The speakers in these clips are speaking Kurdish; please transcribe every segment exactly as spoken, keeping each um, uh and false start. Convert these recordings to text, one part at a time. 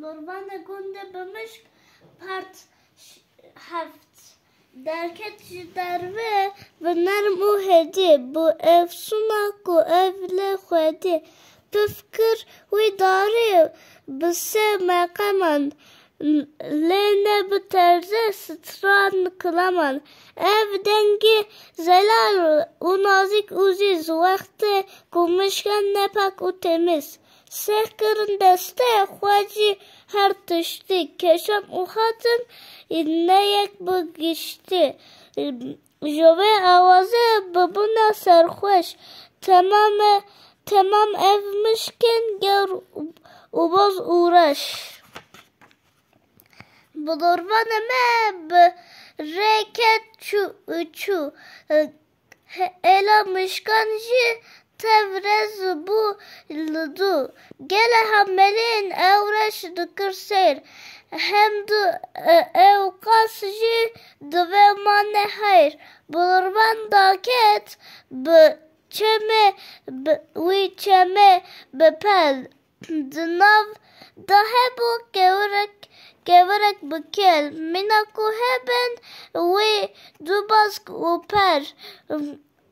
Lorvane gundê bi mişk part heft. Derket ji derve bi nerm û hêdî, bi efsûna ku ev lê xwedî. Pif kir wî darî bi sê meqeman, lê ne bi terze stran kilaman. Ev dengî zelal û nazik û zîz, wextê ku mişkan ne pak û temiz. Sêx kirin destê xwe jî her tiştî, keşan û xatin ne yek bi giştî. Ji vê awazê bibûne serxweş, temam e, temam ev mişkên gewr û boz û reş. Bi dorvanê me bi rê ket çû û çû. He-, êla mişkan jî tev rez bû li dû. Gelê hemelên ew reş dikir seyr. Hem du e-, ew qas jî divê mane heyr. Bi dorvan daket bi çemê, bi, wî çemê bi pel. Di nav de hebû kevirek, kevirek bi kêl. Mîna ku hebin wî du bask û per.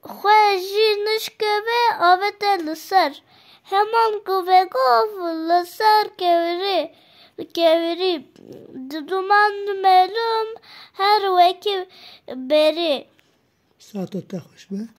Xwe jî nişkeve avête li ser. Heman ku vegov li ser kevirî, kevirî. Di duman melûm her wekî berî. Saeta te xweş be.